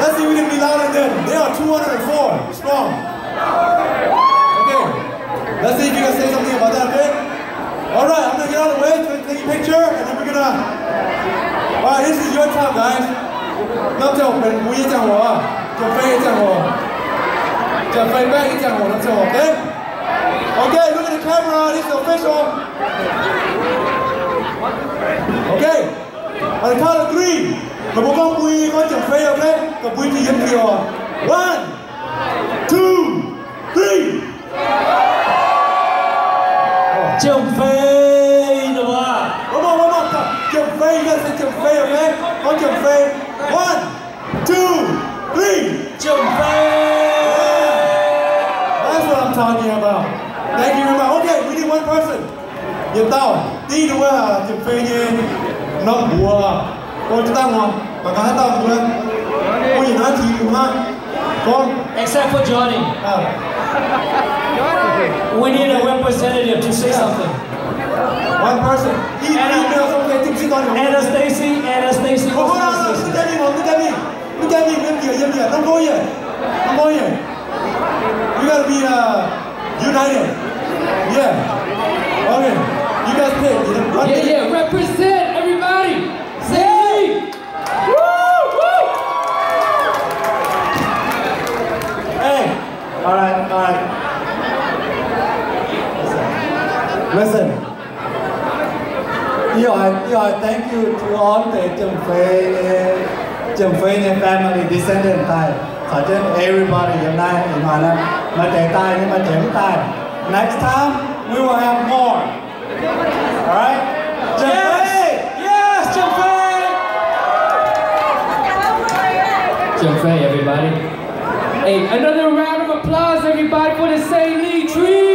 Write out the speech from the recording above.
Let's see if we can be louder than them. They are two hundred and four strong. Okay. Let's see if you can say something about that, okay? All right, I'm gonna get out of the way to take a picture, and then we're gonna. All right, this is your time, guys. Hnamv ziangh hoc benx mbuo nyei ziangh hoc, Janx-Fei nyei ziangh hoc, Janx-Fei baeqv nyei ziangh hoc, hnamv ziangh hoc, okay? Okay, look at the camera. This is official. Okay. On the count of three, meih mbuo gorngv mbui, gorngv Janx-Fei, okay? Ga'mbui jiex yiem jiex oc. One, two, three. Janx-Fei, nor aqv. One more, one more time. Janx-Fei, you guys say Janx-Fei, okay? Gorngv Janx-Fei. One, two, three. Janx-Fei. That's what I'm talking about. Thank you very much. Okay, we need one person. Yietc dauh dingv wuov Janx-Fei nyei norm mbuox, o, jienv dangh oc, mangc gaax haaix dauh mbuo, o, yietc naaiv tengx mbuo hnangv. Gorngv. Except for Johnny. We need a representative to say something. One person. Anastasia, Anastasia, Anastasia. Look at me, look at me. Look at me, yiem yie, yiem yie, don't go yet. Don't go yet. We gotta be, uh, united. Yeah. Okay. You guys pick. Yeah, yeah. Represent, everybody. Say me. Woo, woo. Hey. All right, all right. Listen. Ih oix, ih oix thank you to all the Janx-Fei, Janx-Fei nyei family, descendant daaih. Caux jienv everybody yiem naaiv ih hnoi naaiv. Maaih deix daaih nyei, maaih deix mv daaih. Next time, we will have more. All right? Janx-Fei! Yes, Janx-Fei! Janx-Fei, everybody. Hey, another round of applause, everybody, for the Sei Li Tree.